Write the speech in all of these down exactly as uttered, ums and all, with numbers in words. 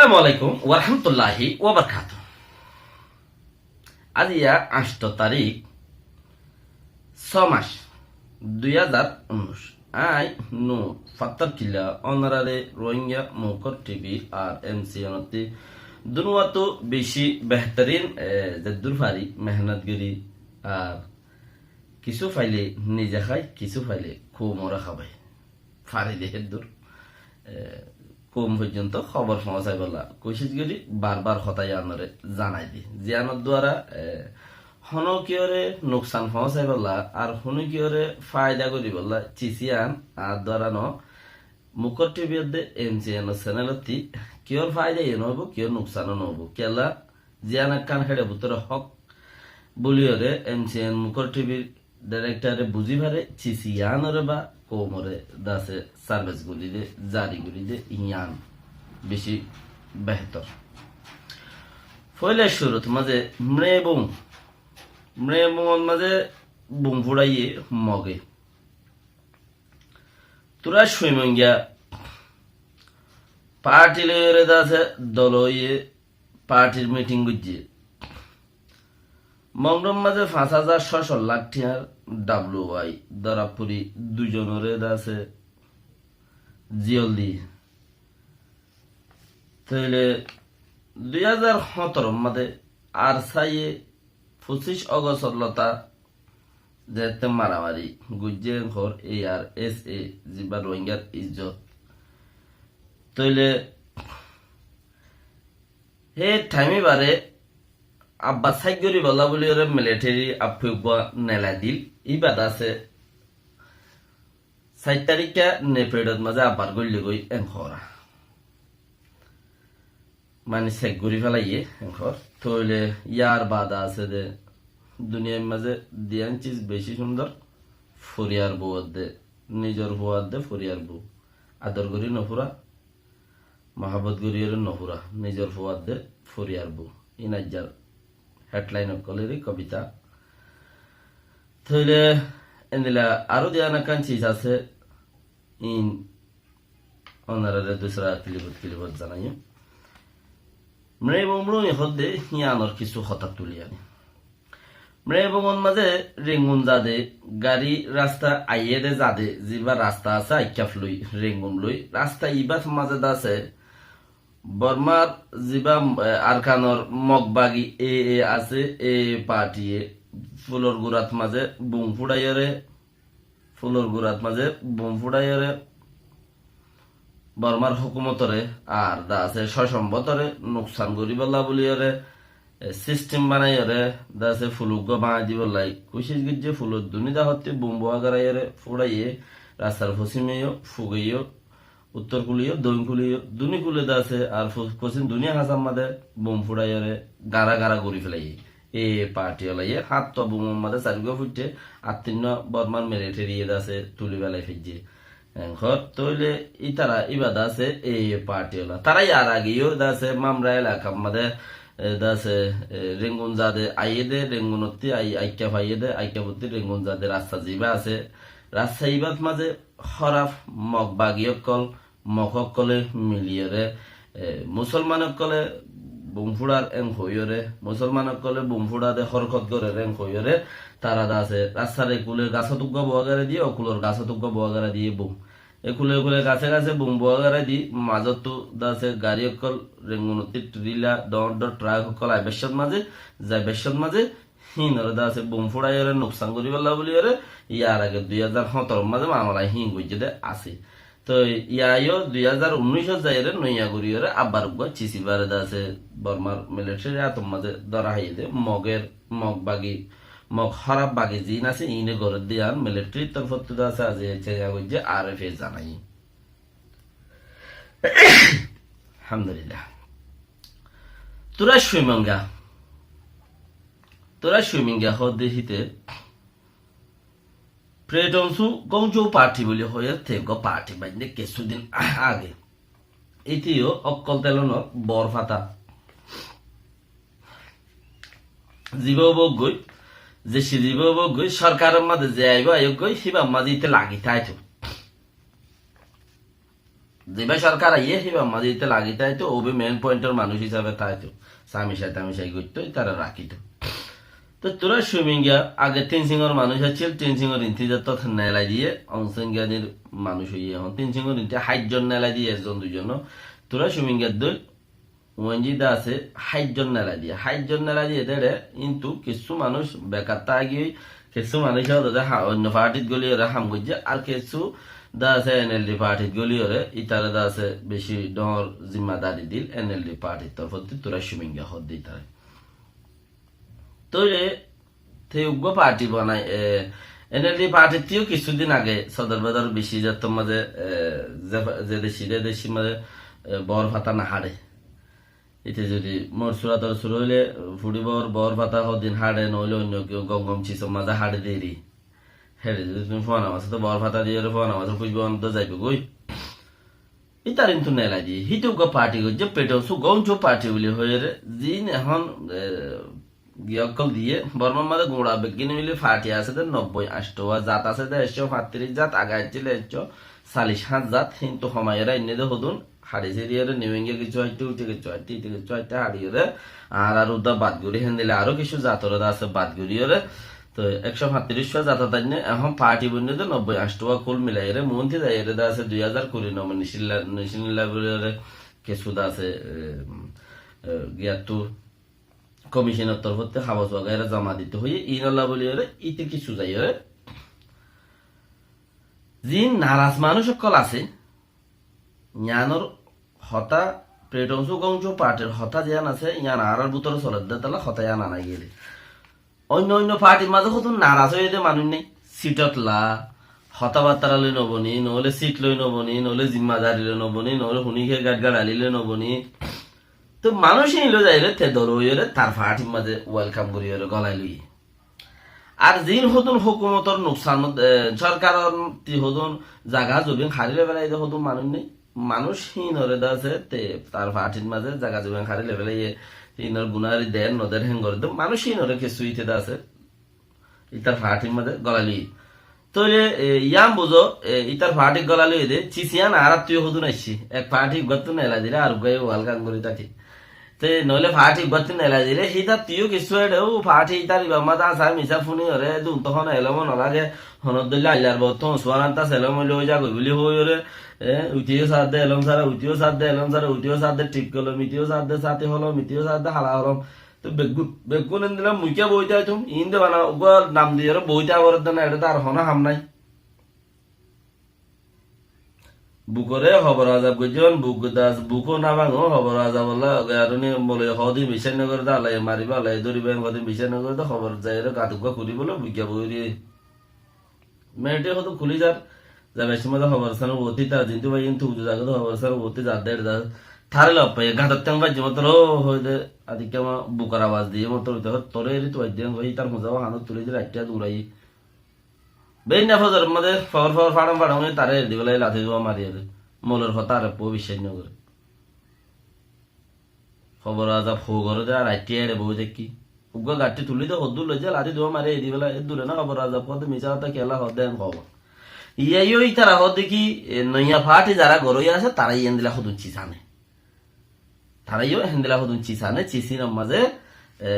Assalamu alaikum warahmatulláhi wabarakátuhu. Aijja añcto tarík, só mac, dui házar unnúic. Añí Nur Fattor Killa, ónorare Rohingya Mukor T V ar M C N ottú dunuwattu beci behterin, e, zeddúr fari mehénot gorí, ar kissú faile nize hái, kissú faile koumore hábai. Fari de héddur, e, koum foijjonto hóbor foóñsaibolla kucíc gorí, bar bar hotá yíanore zanai di. Ziyánor duara, e, honókiyóre nuksan foóñsaibolla ar honókiyóre faida goríbolla ciz yían añár duara no. Mukor T V edde M C N or cenel ottí kiyór faida yó no óibo, kiyór nuksan ó no óibo. Kiyólla ziyán ekkán héçe bútore hók bóliyoré M C N Mukor T V r dairektore buzí fare, ciz yíanore ba koumore dase sarfes gorí de, zari gorí de, yían beci behtor. Foila cúrut mazé Mre Bung, Mre Bungot mazé bum fúçaiye Moge. Tura Cuimonga parti loiyóre dase dol óiye partir miting goijjé. Mongdor mazé fañs házar só cót lak tiañr W I dóra fori dui zonore dase ziyól diyé. Tóile dui házar hóñtoror mazé ARSA ye foccíc Ogostor lóta zeétte maramari goijjé, enkor A R S A, zibá Rohingyar izzot. Tóile hé thaim ibáre abbar sáit goríbolla bóliyoré militeri affoi uggúa nelai dil. Ibá dase sair taríkka Nefedot mazé abbar goillé goi enkora. Mani sek gorí félaiye enkor. Tóile yar bade asé de duniyair mazé diyán ciz beci cúndor. Foriyar bou adde, nizor fua adde foriyar bou. Ador gorí no fura, mohabbot gorí ore no fura, nizor fua adde foriyar bou. Ín aijjar hedlain ókkolor kobita. Tóile endilla aró diyán ekkán ciz asé, ín ónorare dusra kilibot kilibot zanaiyum. Mre Bung mrumi hoódde híanor kissú hotá tuli aní. Mre Bungot mazé Rengun zade gari rasta aiyé de zade, zibá rasta asé Aikaf loi, Rengun loi, rasta ibát mazé dase Bormar zibá, e, Arkanor Mog bagi A A asé, A A partiye fulor gurat mazé bum fúçaiyoré, fulor gurat mazé bum fúçaiyoré Bormar hókumotore ar dase sócombotore nuksan goríbolla bóliyoré, e, sistem banaiyore dase ful uggúa bañai dibolla kucíc goijjé. Fulor duní dahottí bum bua garaiyore fúçaiye, rastar fosime yó, fuge yó, uttor kule yó, doin kule yó, duní kule dase ar fo-, fosim duní hasam mazé bum fúçaiyoré gara gara gorí félaiye. A A parti olaye hátta bumor mazé sairgúa fuitte, ar tinnúa Bormar militeri ye dase tuli félai feijje. Enkor tóile ítara ibá dase A A parti ola. Tara yar age yó dase Mamra elakar mazé, e, dase, e, Rengun zade aiyé de, Rengunottí ai-, Aikaf aiyé de, Aikafottí Rengun zade rasta zibá asé, rasta ibát mazé hóraf Mog bagi ókkol, Mog ókkole miliyore, e, Musolman ókkole bum fúçar en hoiyore, Musolman ókkole bum fúçade horkot gorer en hoiyore, tara dase rastar e kule gasot uggúa bua garai diye, o kulor gasot uggúa bua garai diye bum. E kule kule gase gase bum bua garai di, mazottu dase gari ókkol Rengunottí trila, dhoóñr dhoóñr trak ókkol aibar cót mazé, zaibar cót mazé, híinore dase bum fúçaiyoré nuksan goríbolla bóliyoré, yar age dui házar hóñtoror mazé mamala híin goijjé de asé. Toi yá yó dui házar unnúicot zaiyoré noiya goríyoré abbar uggúa ciz ibáre dase Bormar militeri átor mazé dóra háiye de, Moger, Mog bagi, Mog hóraf bagi ziín asé, iíne gorédde yían militerir torfóttu dase aijja céña goijjé, R F A zanaiye. Alhamdulillah. Tura Cuimonga. Tura Cuimonga hoódde híte Freedom Su Gongchu Party buli hoiyé, te eggúa party bainde kessudin age. Íte yó ókkol telonor bor fata. Zibá óibou goi, zesi zibá óibou goi, sorkaror mazé ze aibó aiyók goi, híbar mazé íte lagi táito. Zibá sorkar aiyé, híbar mazé íte lagi táito, óbe main pointor manúic hísabe táito. Samicá tamicá goittó, ítare rakíto. Toi Tura Cuminga age Tin Singor manúic accíl, Tin Singor inti zettót nelai diyé, Aung San Suu Kyi r manúic óiye ehón. Tin Singor inti háit zon nelai diyé, ekzon duizon no. Tura Cumingar dóil uáñzi de asé, háit zon nelai diyé. Háit zon nelai diyé de ére, kintu kessú manúic bekar táki ói, kessú manúic ódede ha-, oinno partit góliyoré ham goijjé, ar kessú de asé N L D partit góliyoré, ítare de asé beci dóñr zimmadari dil N L D partit torfótti Tura Cuminga hoódde ítare. Tóile te uggúa parti banai, e, N L D partittú kissúdin age sodor bedor bicí zettór mazé, e, ze, ze decir, e decir mazé, e, boór fata no haçe. Íte zodi morsura torsura óile fuçibór, boór fata hoddin haçe, noóile oinno ki gom gom cisor mazé haçe deri. Héçe zodi tuñí fuana masé to boór fata diyóre fuana masé fucibó, onor dó zaibo goi. Ítar intu nelai diyé, híte uggúa parti goijjé, Pae Daung Suu Goungchou parti buli hoiyóre, ziín ehón, e, giyé ókkol diyé, Bormar mazé guñça beggín mili parti asé dé nobboi anctouwa, zat asé dé ekcó fañtiríc zat, age accíl ekcó callic háñt zat, híntu homaiyóre ainné dé hodún, haçi sériyóre Niu Inga kessú aittó, uite kessú aittó, ite kessú aittó haçiyóre, añárar uddá bad gorí, héndilla aró kessú zatoré dé asé bad goríyóre, toi ekcó fañtiríc fua zatot ainné, ehón parti boinné dé nobboi anctouwa kul milaiyóre, muúnti zaiyóre dé asé dui házar kuri nomineshon la-, neshon la buliyóre, kessú dé asé, e, e, giyattu komishonor torfótti habos wagaira zoma dito hoiyé, iínolla buliyóre, íte kessú zaiyóre. Ziín naras manúic ókkol asé, yiánor hotá, Pae Daung Suu Goungchou partir hotá ziyán asé, yián añárar bútore soledde tolla hotá yián ana giyé dé. Oinno oinno partir mazé hodún naras óiye dé manúic nái. Sitot la, hotábattára loi noboni, noóile sit loi noboni, noóile zimmadari loi noboni, noóile huníke gatgaçali loi noboni. Toi manúic íin loi zaiyóre te dor óiyore tar partir mazé welkam goríyore gólai loiyé. Ar ziín hodún hókumotor nuksan, e, sorkaror ti hodún zaga zobin hári loi félaiye dé hodún manúic nái. Manúic híinore dé asé, te tar partir mazé zaga zobin hári loi félaiye, híinor gunári der noder héngor dé, manúic híinore kessú íte dé asé. Ítar partir mazé gólai loiyé. Tóile, e, yián buzó, e, ítar parti gólai loiyé dé, cis yián añárattú hodún aiccí. Ek parti uggúattu nelai dile ar uggúa uwal gan gorí táke. Te noóile parti uggúattu nelai dile, hítattú kessú eçe, ó parti ítar ibar mazé asá misá fúniyóre, dun tohón elóm ó nolage, honór dóilla aillar bottú suáranta selóm óile ói zagói buli hoóiyore, e, uitiyó saádde elóm sára, uitiyó saádde elóm sára, uitiyó saádde thík holom, itiyó saádde sáti holom, itiyó saádde hala holom. Te beggún, beggún endilla muiká boói táitum, iín de bana uggúa nam diyóre boói táibar de na, eçé de ar honó ham nái. Bukore hobor azab goijjón, buk das, bukó no báñgo, hobor azab olla, aruni bole hodin biccác no gore de, Allaye maribó, Allaye dóribo, en hodin biccác no gore de, hobor zaiyóre gat uggúa kuri bole, buiggá boói riyé. Menti hodún kuli zar, zaibar cómot de hobor san uottí tar, zintu bái intu uzu zagót de hobor san uottí zar de, zar. Taré loi faiye, gator teng faijje mottor, ó, hoói de, adikká ma bukor abas diye mottor, uite hoó, toré eri tuwai diyan, hoói, tar huzá ó hanot tuli de, raittiya duraiyé. Beinna fozoror mazé for for façam façam ói taré eri di félaiye, lati duwa mariyóre. Molor hotá ar ekkuwa biccác no gore. Hobor azab hó goré de ar aitté eçe boói táikki. Uggúa gaththí tulí de hoddúr loizza lati duwa mari edi félai, eddúre na hobor azab hoódde misá hotá kiyólla hoódde en hobor. Iyá yó ítara hoódde ki, e, noiya parti zará gorói asé, tará yó endilla hodún cis ane. Tará yó endilla hodún cis ane, cis inor mazé, e,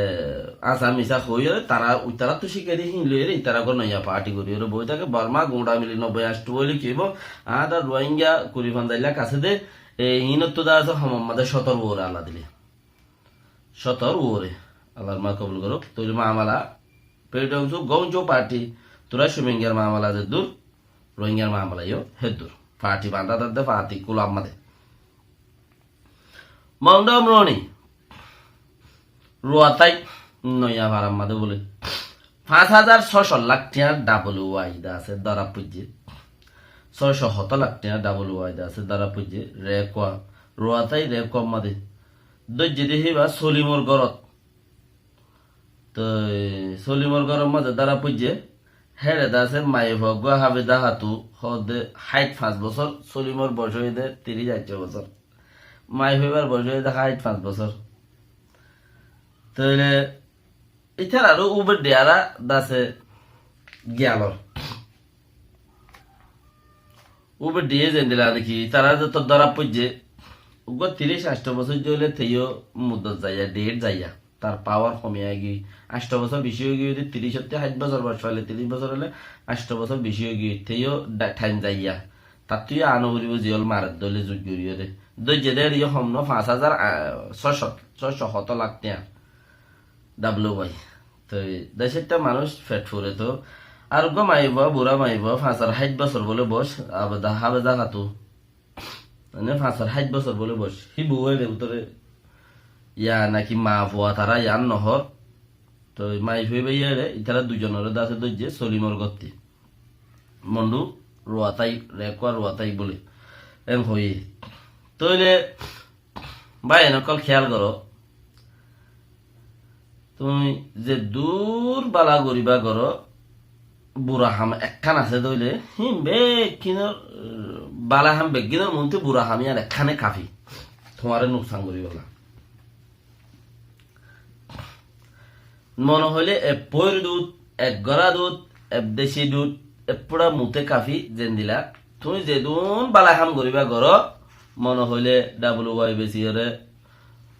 asá misá hoiyóre, tará uitarattú cíkari híin loiyóre, ítara uggúa noiya parti goríyóre boói táke, Borma guñça mili nobboi anctú óile ki óibo, añára Ruáingga kuri fonzaic lak asé de, e, híinottú de asé homor mazé cótor uore Allah dile. Cótor uore. Allar ma kobul gorouk. Tóile mamala, Pae Daung Suu Goungchou parti, Tura Cumingar mamala zeddúr, Rohingyar mamala yó heddúr. Parti bandá dadde, parti kulam made. Maung Daw Mroni, Ruatai, Noiya Farar made bóle. Fañs házar sóco lak tiañ W I de asé, dóra foijje. Sóco hotó lak tiañ W I de asé, dóra foijje, Rekua, Ruatai Rekua made. Dóijje de híba Solimor górot. Toi Solimor góror mazé dóra foijje, héçe de asé maiyafua uggúa Hafida Hatu, hoódde háit fañs bosór, Solimor boc óiye de tiríc aitcó bosór. Maiyafua íbar boc óiye de háit fañs bosór. Tóile ítararó ubedde ara de asé giyalor. Uber diye zendila niki, tara to dóra foijje, uggwá tiríc ancto bosór óile teyó muddot zaiya, date zaiya. Tar pawar homi aigiyói, ancto bosór beci óigiyói de, tiríc ottú háit bosór boc faile, tiríc bosór óile ancto bosór beci óigiyói, teyó da-, thaim zaiya. Tattú yó ano foribo ziyól marer dóile zuj goríyore. Dóijje de eriyó hom no, fañs házar, ah, sócó, sócó hoto lak tiañ. Dablu bái. Toi decótta manúic fet fure to. Ar uggwá maiyafua, bura maiyafua, fañs ar háit bosór bóle boc, abada háfeza hatu. Mane fañs ar háit bosór bóle boc. Hí bou ere bútore ya naki ma fua tara yan nohór. Toi maiyafua báiya ere, itara duizonoré dase dóijje Solimor gótti. Mondu Ruatai, Rekua Ruatai bóle. En hoiye. Tóile báiyain ókkol kéyal goró. Tuñí zeddúr bála goríba goró, bura ham ekkán asé dóile, hín bekkínor, bála ham bekkínor muúntu bura ham yían ekkáne kafi. Tuáñre nuksan goríbolla. Mone hoilé ep foóir dut, ek górá dut, ep deci dut, ep fúça muúntu kafi, zendila. Tuñí zedún bála ham goríba goró, mone hoilé W Y B C ore,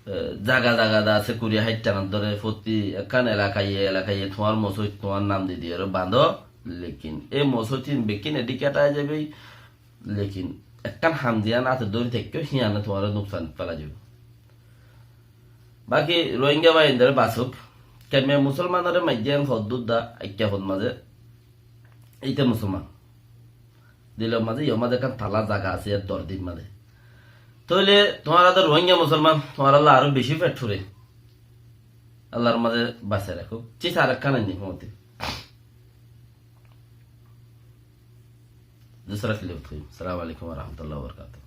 e, zaga zaga de asé, kuri háittanor dóre, fottí ekkán elakaye elakaye tuáñr mosóit tuáñr nam di diyóre bañdó. Lekin e mosóit hín bekkín edikata zaibe, lekin ekkán ham ziyán áte dóri táikko, híyane tuáñre nuksan félai dibo. Baki Rohingya báiyaindóre basuk, kemmiya musolmanore maijjé en hoddúr da, ekká hod mazé, íte musolman. Dilor mazé, iyór mazé ekkán tala zaga asé, iyór dor dil mazé. Tóile tuáñra de Rohingya musolman, tuáñralla aró beci fet fure. Allar mazé basai rakók. Cis ar ekkán ainní fúañti. Dusra clip ottu. Assalamu alaikum wa rahmatullahi wa barakatuhu.